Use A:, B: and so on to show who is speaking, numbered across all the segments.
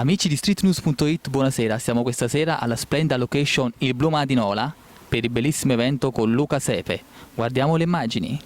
A: Amici di streetnews.it, buonasera. Siamo questa sera alla splendida location Il Bluma di Nola per il bellissimo evento con Luca Sepe. Guardiamo le immagini.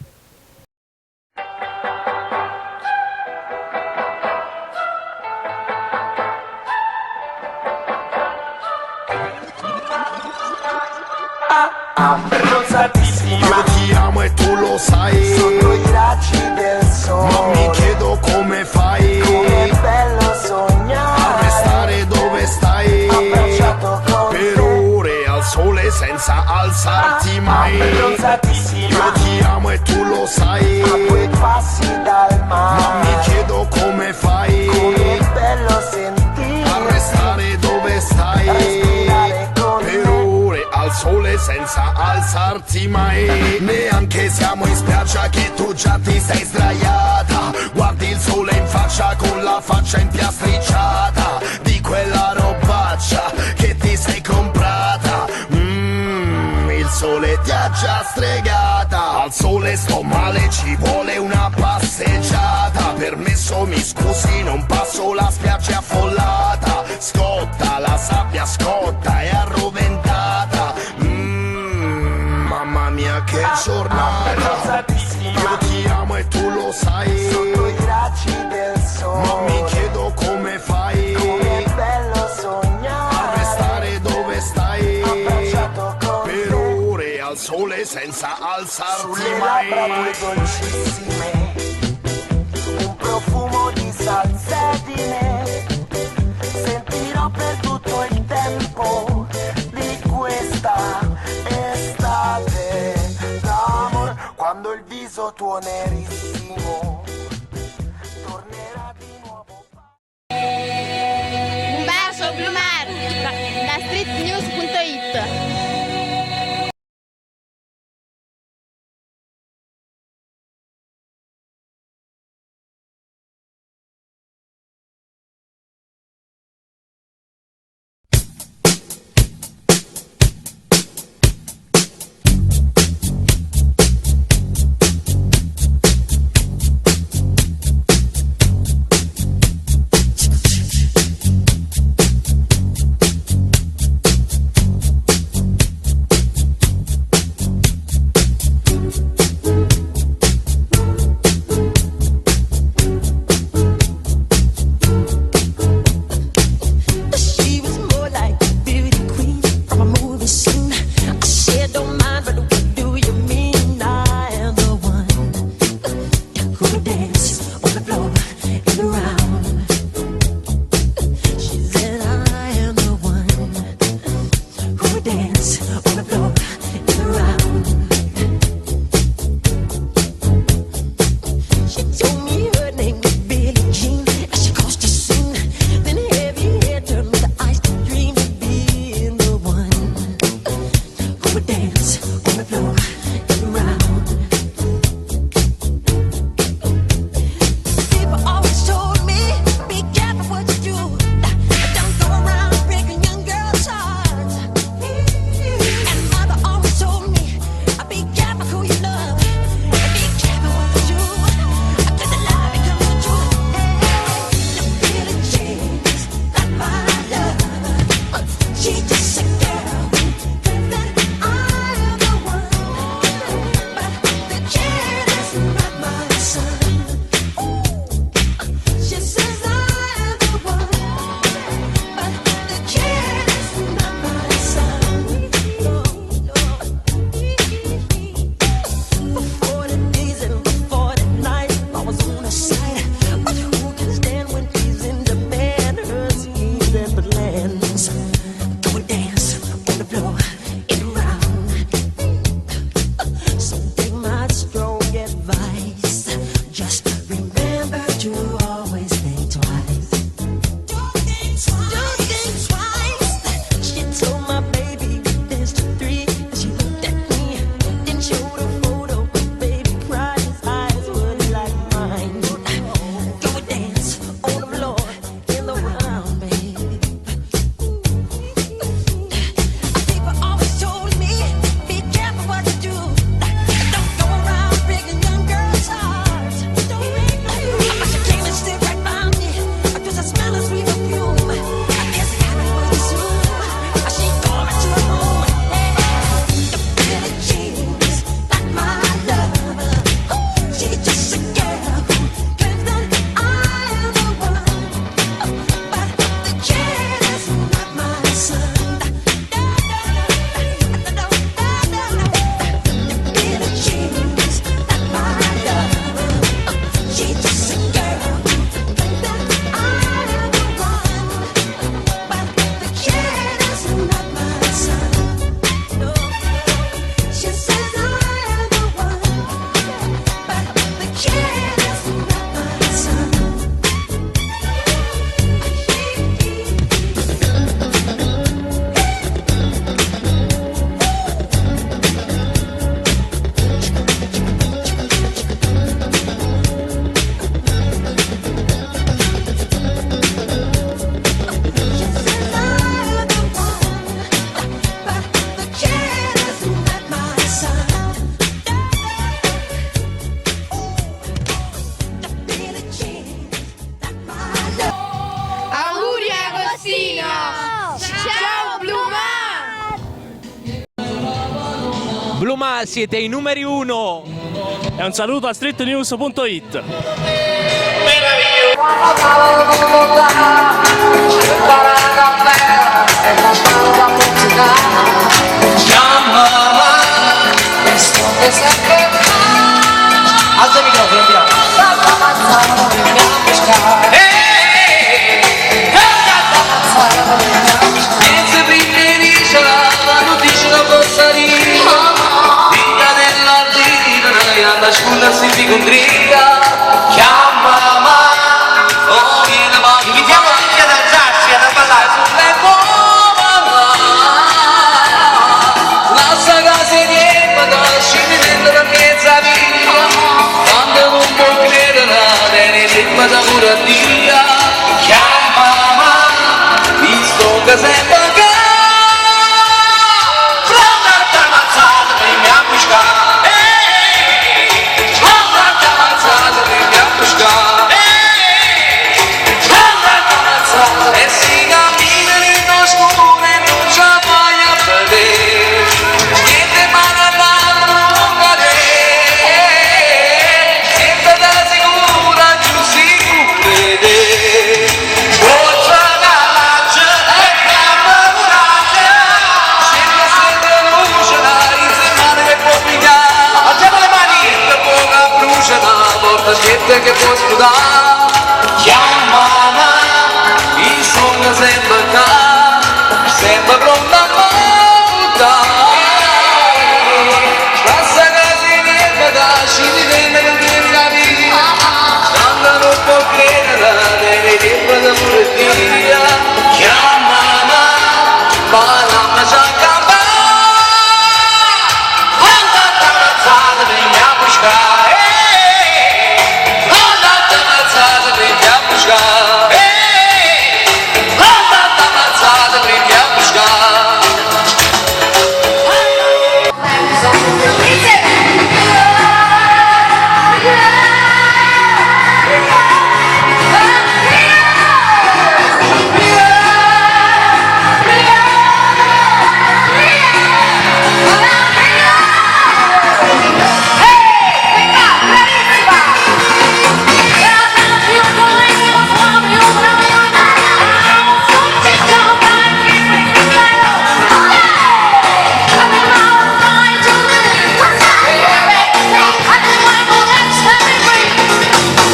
B: Io ti amo e tu lo sai.
C: Sotto i raggi del sole.
B: Ma mi chiedo come fai.
C: Com'è bello
B: A
C: sognare.
B: restare dove stai.
C: Abbracciato con
B: Per
C: te.
B: ore al sole senza alzarti mai.
C: Abbronzatissima.
B: Io ti amo e tu lo sai.
C: A due passi dal
B: Ma
C: mare.
B: mi chiedo come fai.
C: Com'è bello sentire.
B: A restare dove stai.
C: Respirare con
B: Per
C: te.
B: ore al sole senza alzarti mai. Neanche siamo in spiaggia che tu già ti sei sdraiata. Guardi il sole in faccia con la faccia impiastricciata di quella robaccia che ti sei comprata. Il sole ti ha già stregata. Al sole sto male, ci vuole una passeggiata. Permesso, mi scusi, non passo, la spiaggia è affollata. Scotta, la sabbia scotta, è arroventata. Mamma mia che giornata.
C: Abbronzatissima.
B: Io ti amo e tu lo sai.
C: Sotto i raggi del sole.
B: Ma mi chiedo come fai
C: Com'è bello
B: a
C: sognare.
B: restare dove stai.
C: Abbracciato con
B: Per
C: te.
B: ore al sole senza alzarti
C: Sulle labbra
B: mai.
C: tue dolcissime, un profumo di salsedine, sentirò per tutto il tempo di questa estate d'amor, quando il viso tuo nerissimo tornerà di nuovo.
D: Un bacio Blumar da streetnews.it.
E: She was more like a beauty queen from a movie scene. I said, don't mind, but what do you mean? I am the one who would dance on the floor in the round. She said, I am the one who would dance on the floor in the round. She told me her name was Billie Jean as she crossed the scene. Then heavy hair turned me to ice to dream of being the one who would dance on the floor in the round. People always told me, be careful what you do. Don't go around breaking young girls' hearts. And mother always told me, be careful who you love. Be careful what you do. 'Cause the lie becomes the truth. Hey, Billie Jean's not my love. She's just a girl. That I'm the one.
F: Blumà, siete i numeri uno!
G: E un saluto a streetnews.it.
F: Alza il microfono, piano. Invitiamo tutti ad alzarsi, ad ballare.
H: E si cammina nello scuro e non ci fai a vedere Niente male all'altro non cadere Siete da sicura, giù sicure te Forza calace e chiama coraggio Se la sente luce dai, se male che può pigliare
F: Alziamo le mani!
H: Niente poca brucia la porta niente che può scudare Chiama il sogno sempre qua, sempre pronto a buttare. Passa casi niente da ci diventa che mi capire. Quando non può credere, deve tempo da pure via. Chiama ma la ma già campare. Andate ammazzate, veniamo a buscare. Andate ammazzate, veniamo a buscare. Andate ammazzate, veniamo a buscare.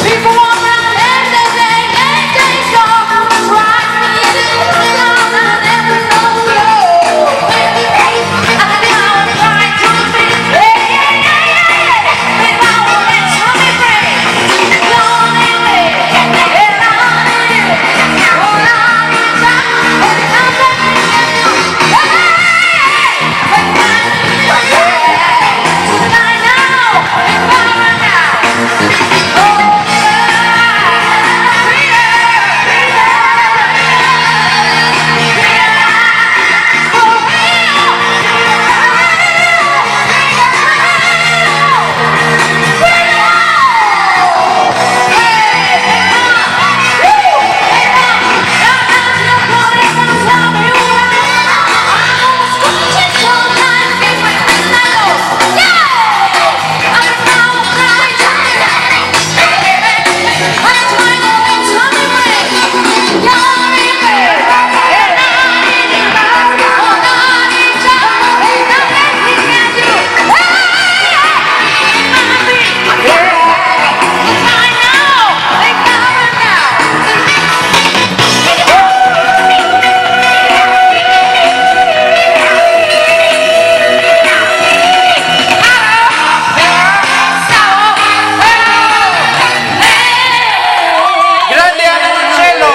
D: People walk around every day, every day, so
F: Grande Anna Marcello!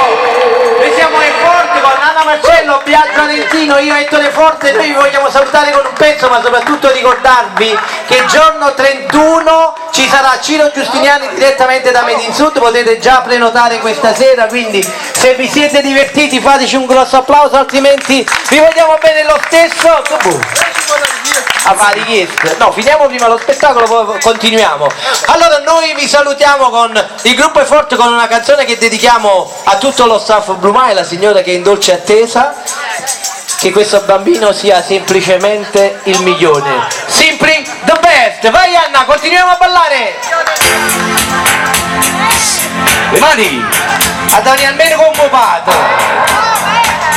F: Noi siamo in Forte con Anna Marcello, Biagio Valentino, io Ettore Forte, noi vi vogliamo salutare con un pezzo ma soprattutto ricordarvi che giorno 31 ci sarà Ciro Giustiniani direttamente da Made in Sud, potete già prenotare questa sera, quindi se vi siete divertiti fateci un grosso applauso, altrimenti vi vogliamo bene lo stesso. Boh. Ah, ma richiesta. No, finiamo prima lo spettacolo, poi continuiamo. Allora noi vi salutiamo con il gruppo è forte con una canzone che dedichiamo a tutto lo staff Blumai, la signora che è in dolce attesa, che questo bambino sia semplicemente il migliore. Simplicity! Tutti the best! Vai Anna, continuiamo a ballare!
H: Le mani!
F: A Dani almeno con popato!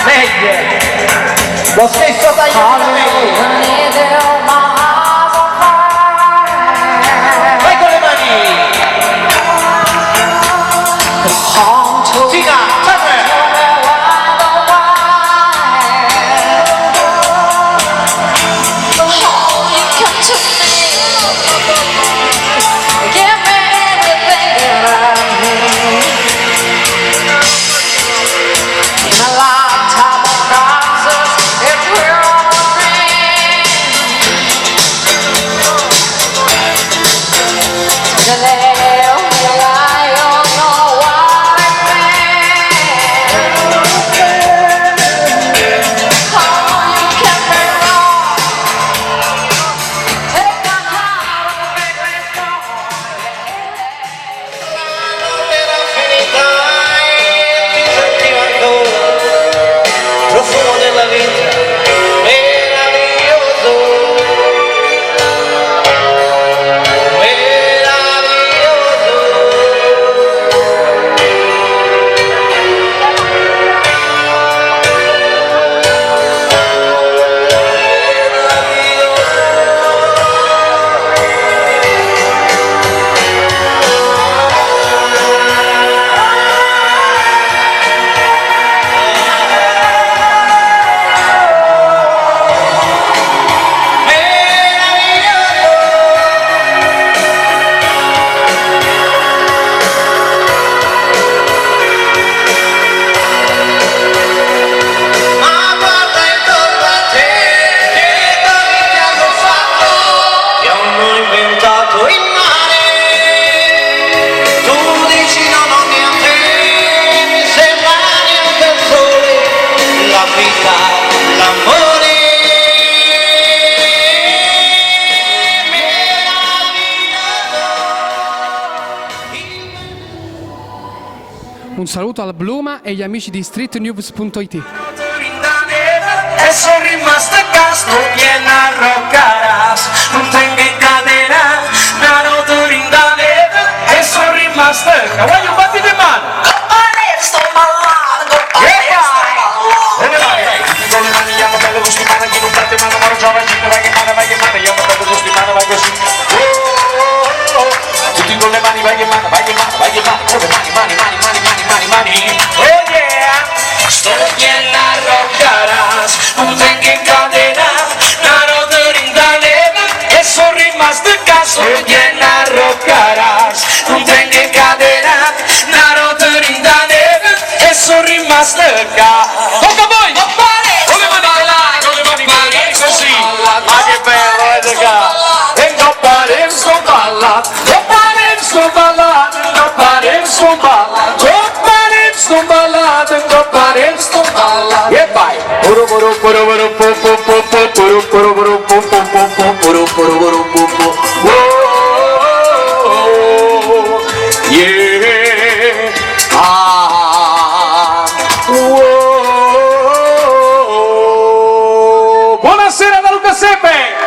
F: Meglio! Lo stesso taglio di capelli! Vai con le mani! Tina Turner!
D: Give me anything that I need. In a lifetime of crisis, it will ring. The I don't know what it means. Oh, you can be wrong. Take my heart, oh, baby, strong.
F: Finita e ti sentivo ancora profumo della vita meraviglioso meraviglioso. Ma guarda intorno a te, che danni ti hanno fatto, ti hanno inventato il mare. Tu dici non ho niente, mi sembra niente il sole, la vita, l'amore. Meraviglioso.
I: Un saluto al Bluma e gli amici di streetnews.it.
H: E sono rimasto a casa piena roccaras, non tengo in catena, una rottura in neve, e sono rimasto, voglio un battito in mano! E le mani, vai, tutti con le mani, andiamo bello con sti mani, chi non batte mano, ma non giova, gente, vai che mano, vai che mano, andiamo bello con sti mani, vai così. Oh, oh, oh. Tutti con le mani, vai che mano, vai che mano, vai che mano, con le mani, mani, mani, mani, mani, mani, mani. Oh yeah! Sto piena roccaras, non tengo in catena, una rottura in neve, e sono rimasto a casa, piena roccaras, non tengo in catena, una rottura in neve, e sono rimasto a casa. Tocca a voi! Con le mani, con le mani, con le mani, così! Ma che bello, vedete qua! E no balla, no balla, no balla, no balla, no balla, e vai! Puru puru puru puru pu pu pu pu puru puru puru pu pu pu pu puru puru puru pu pu. Oh, yeah. Ah, oh. Buonasera da Luca Sepe!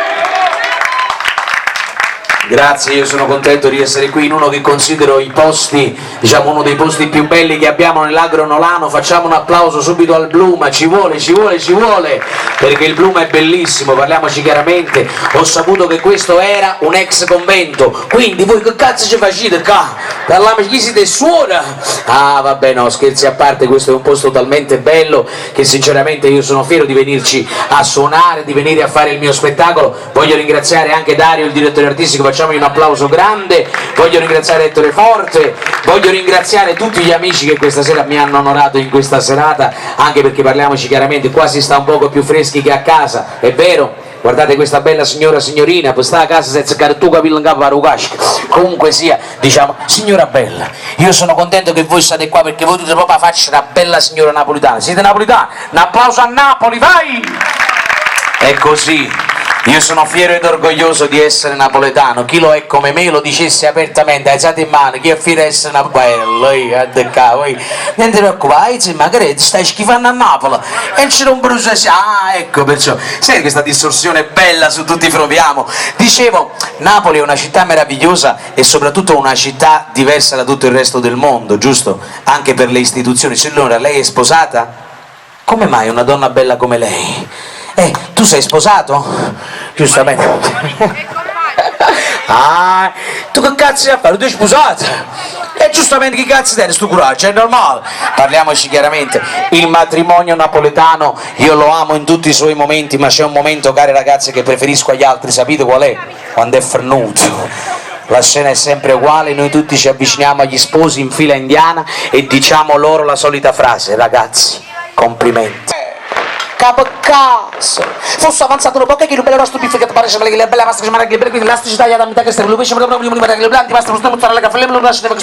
J: Grazie, io sono contento di essere qui in uno che considero i posti, diciamo uno dei posti più belli che abbiamo nell'Agro Nolano. Facciamo un applauso subito al Bluma, ci vuole, ci vuole, ci vuole, perché il Bluma è bellissimo, parliamoci chiaramente. Ho saputo che questo era un ex convento, quindi voi che cazzo ci facete qua? Parliamo chi siete suora? Ah vabbè no, scherzi a parte, questo è un posto talmente bello che sinceramente io sono fiero di venirci a suonare, di venire a fare il mio spettacolo. Voglio ringraziare anche Dario, il direttore artistico, facciamogli un applauso grande. Voglio ringraziare Ettore Forte, voglio ringraziare tutti gli amici che questa sera mi hanno onorato in questa serata, anche perché parliamoci chiaramente, qua si sta un poco più freschi che a casa, è vero? Guardate questa bella signora signorina, poi sta a casa senza cartuga in capo a rugasca. Comunque sia, diciamo, signora bella, io sono contento che voi state qua perché voi dite proprio la faccia una bella signora napolitana. Siete napolitani? Un applauso a Napoli, vai! È così. Io sono fiero ed orgoglioso di essere napoletano, chi lo è come me lo dicesse apertamente, aizate 'e mmane, chi è fiero 'e essere napoletano, bello, ih, guarda ccà, uè. Nun te preoccupà, aiza 'e mmane, che ti stai schifanno a Napoli e nce rompere 'o sas-. Ah, ecco perciò, senti questa distorsione bella su tutti i fronti, amo. Dicevo, Napoli è una città meravigliosa e soprattutto una città diversa da tutto il resto del mondo, giusto? Anche per le istituzioni. Signora, lei è sposata? Come mai una donna bella come lei? Eh, tu sei sposato? Giustamente. Ah, tu che cazzo hai a fare? Tu sei sposato? E giustamente che cazzo tieni sto coraggio, è normale. Parliamoci chiaramente, il matrimonio napoletano io lo amo in tutti i suoi momenti, ma c'è un momento, care ragazze, che preferisco agli altri, sapete qual è? Quando è fernuto. La scena è sempre uguale, noi tutti ci avviciniamo agli sposi in fila indiana e diciamo loro la solita frase, ragazzi, complimenti. Ca pe caso fosse avanzato nu poco 'e chillu bello roast beef che te pare bella pasta tagliata a metà che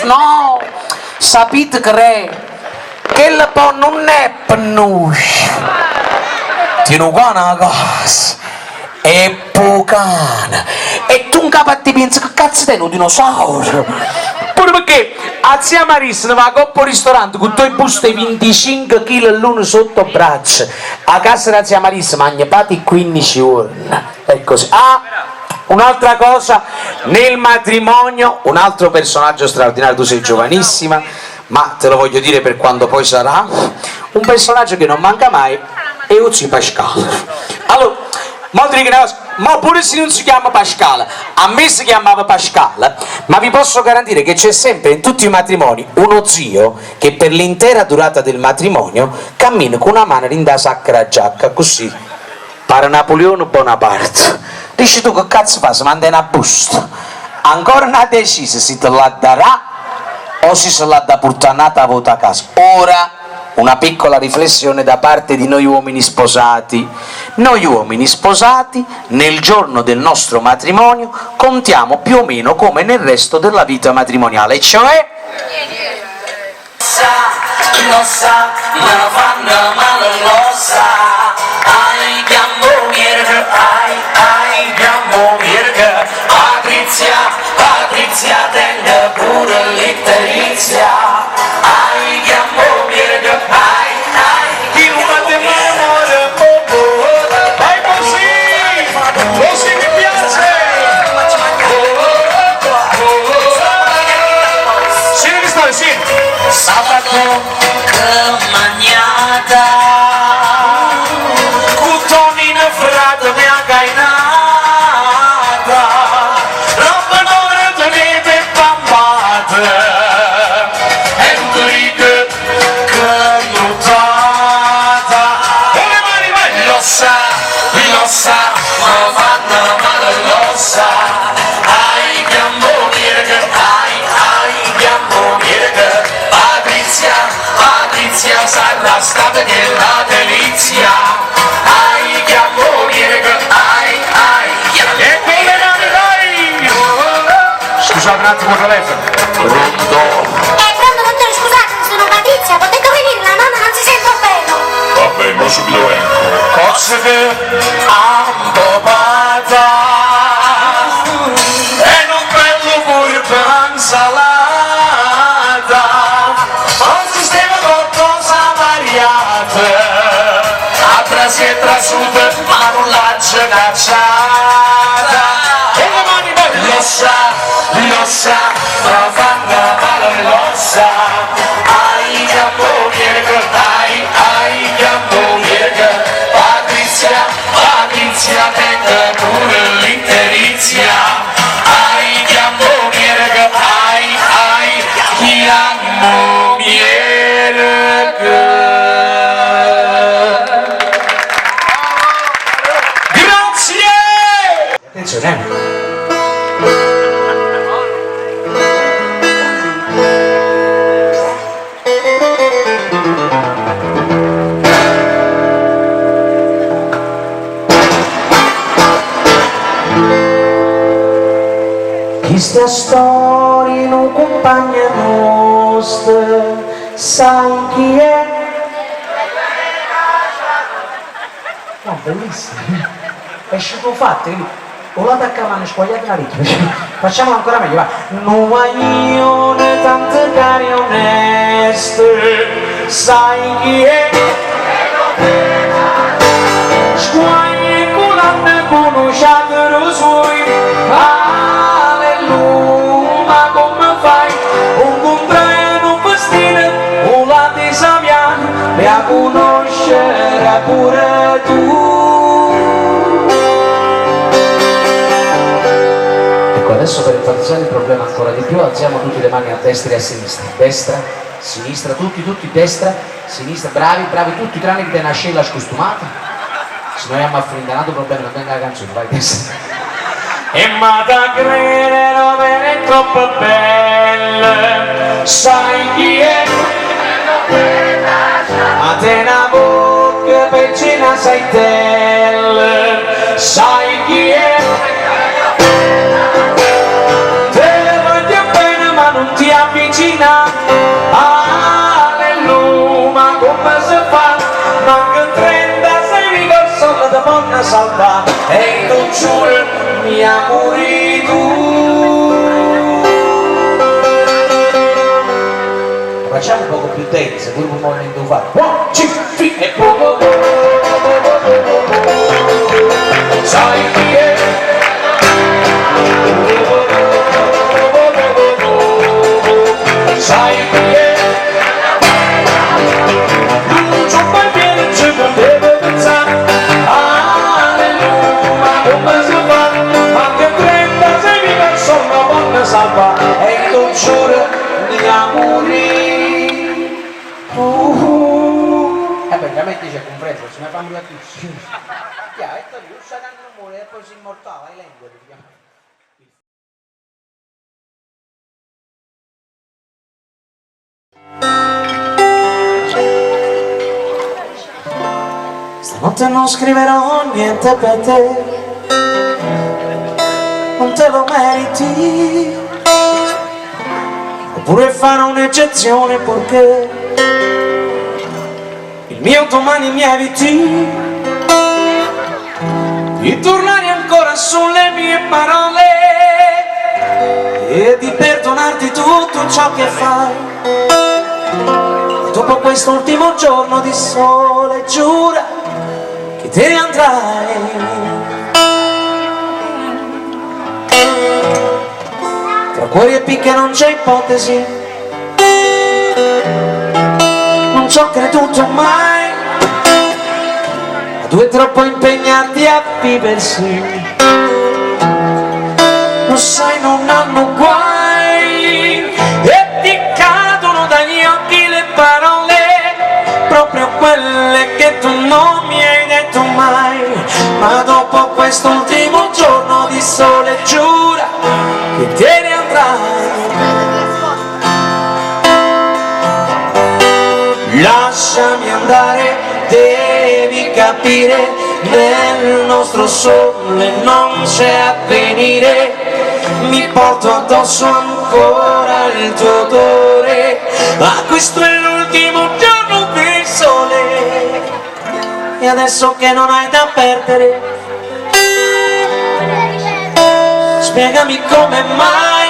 J: no! Sapite che r'è? Chella po' nun è pe nuje. Tiene 'o cane 'a casa. È p' 'o cane. E tu 'ncapa a te pienze che cazzo tene 'o dinosauro? Pure pecché 'a zia Marisa ne va 'a copp' 'o ristorante cu ddoje buste 'e vinticinche chile l'uno sott' 'o braccio. A casa d' 'a zia Marisa magna p'ati quinnici juorne. È così. Ah! Un'altra cosa, nel matrimonio, un altro personaggio straordinario, tu sei giovanissima, ma te lo voglio dire per quando poi sarà, un personaggio che non manca mai è 'o zio Pascale. Allora, mo te dico 'na cosa, mo pure si nun si chiamma Pascale, a me si chiammava Pascale, ma vi posso garantire che c'è sempre in tutti i matrimoni uno zio che per l'intera durata del matrimonio cammina cu 'na mano dint' 'a sacca d' 'a giacca, accussì, pare Napulione Bonaparte. Dici tu che cazzo fa, si mantene 'a busta? Ancora nun ha deciso si te l'ha da dà o si se l'ha da purtà n'ata vota a casa. Ora una piccola riflessione da parte di noi uomini sposati. Noi uomini sposati nel giorno del nostro matrimonio contiamo più o meno come nel resto della vita matrimoniale, e cioè...
H: L'ossa, me fanno male l'ossa. Ai, chiammo mierco, ai, ai, chiammo mierco. Patrizia, Patrizia tene pure l'itterizia. Ai, chiammo mierco, ai, ai, chiammo mierco.
K: Vai così! Così mi piace! Sì, che stai, sì!
H: Sabato che magnata Cu Tonino frate mi ha gainata Roba n'ora tenete pampate E non ti dico che nottata
K: Con le mani, vai!
H: L'ossa, l'ossa, ma fanno male l'ossa Ai chiammo mierco, ai, ai, chiammo mierco Patrizia, Patrizia sarà stata che la delizia Ai chiammo mierco, ai, ai, chiammo
K: E con le mani, vai! Scusate un attimo il telefono.
H: Pronto?
L: Pronto dottore, scusate, sono Patrizia, potete venire, la nonna non si sente bene.
K: Va bene, ma subito vengo.
H: Cozze ambopata E non bello pure per insalata Un sistema con cosa variata A trasi e trasuta ma non l'ha cacciata
K: E le mani, vai!
H: L'ossa, l'ossa, ma fanno male l'ossa Ai chiammo mierco, ai, ai chiammo mierco Patrizia, Patrizia tenga pure l'itterizia Ai chiammo mierco, ai, ai, chiammo mierco Grazie!
J: Attenzione, eh. Questa storia non compagna nostra, sai chi è? No, bellissimo. È uscito 'o fatto, capito? 'O lato 'a ccà m'hanno squagliato na recchia, facciamolo ancora meglio, va. Nu guaglione tanto caro e onesto, sai chi è? Squaglia 'e culanne cu nu ciato d' 'o suoio, Allelù, ma comme fai? 'O 'ncuntraje a nu festino 'o lato 'e Saviano, e 'a cunoscere pure tu. Ecco, adesso per enfatizzare il problema ancora di più, alziamo tutti le mani a destra e a sinistra. Destra, sinistra, tutti, tutti, destra, sinistra, bravi, bravi, tutti, tranne chi tene 'a scella scustumata. Si no jammo a finì 'int'a n'ato problema, non tengo 'a canzone, vai destra.
H: E m'ha da credere overo è troppo bella, sai chi è? Ma tene 'a vocca peggio 'e na saittella, sai chi è? Te voglio bene ma nun ti avvicinà, Allelù, ma comme se fa? Manco 36 persone te ponno salvà e i' t' 'o giuro, mi amori tu.
J: La facciamo un poco più densa, pure un movimento fatto. One, two, three, e po
H: Sai chi è? Sai chi è? Lucio Barbiere ci poteva pensare Allelù, ma come si fa? Anche 36 persone ponno salvà e i' t' 'o giuro, mi amori tu.
J: Eh beh, veramente c'è conferenza, se ne fanno a tutti. Ya, Ettore, usa tanto rumore e poi si immortala, hai lingua, ti chiama.
H: Stanotte non scriverò niente per te, non te lo meriti. Oppure fare un'eccezione perché il mio domani mi eviti di tornare ancora sulle mie parole e di perdonarti tutto ciò che fai. Dopo quest'ultimo giorno di sole giura che te ne andrai. Tra cuori e picche non c'è ipotesi, non ci ho creduto mai, a due troppo impegnati a viversi, lo sai non hanno guai e ti cadono dagli occhi le parole, proprio quelle che tu non mi hai detto mai, ma dopo quest'ultimo giorno di sole giura che te ne andrai. Lasciami andare, devi capire, nel nostro sole non c'è avvenire, mi porto addosso ancora il tuo odore, ma questo è l'ultimo giorno del sole, e adesso che non hai da perdere, spiegami come mai,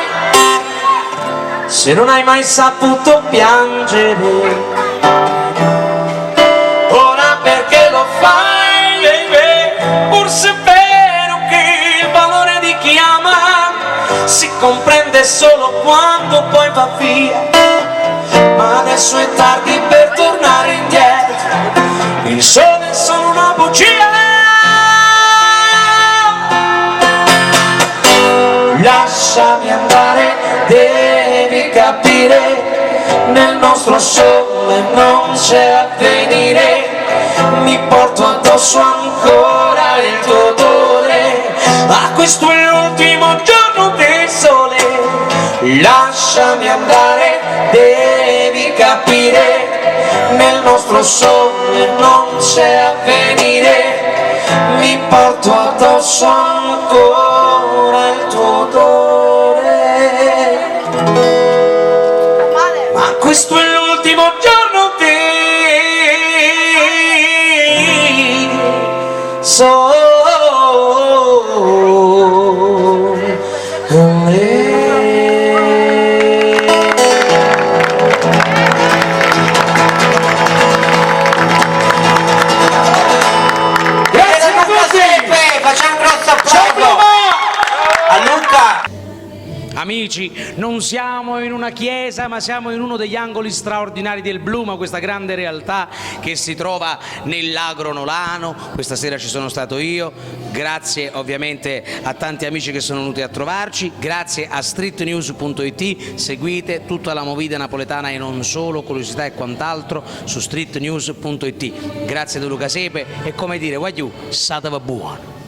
H: se non hai mai saputo piangere. Ora perché lo fai, baby? Pur se è vero che il valore di chi ama si comprende solo quando poi va via. Ma adesso è tardi per tornare indietro, il sole è solo una bugia. Lasciami andare, devi capire, nel nostro sole non c'è avvenire, mi porto addosso ancora il tuo odore, ma questo è l'ultimo giorno del sole. Lasciami andare, devi capire, nel nostro sole non c'è avvenire, mi porto addosso ancora il tuo odore. Ma questo è l'ultimo giorno del sole.
J: Amici, non siamo in una chiesa, ma siamo in uno degli angoli straordinari del Bluma, questa grande realtà che si trova nell'agro nolano. Questa sera ci sono stato io, grazie ovviamente a tanti amici che sono venuti a trovarci, grazie a streetnews.it, seguite tutta la movida napoletana e non solo, curiosità e quant'altro su streetnews.it. Grazie a Luca Sepe e come dire, guagliù, stateve buono.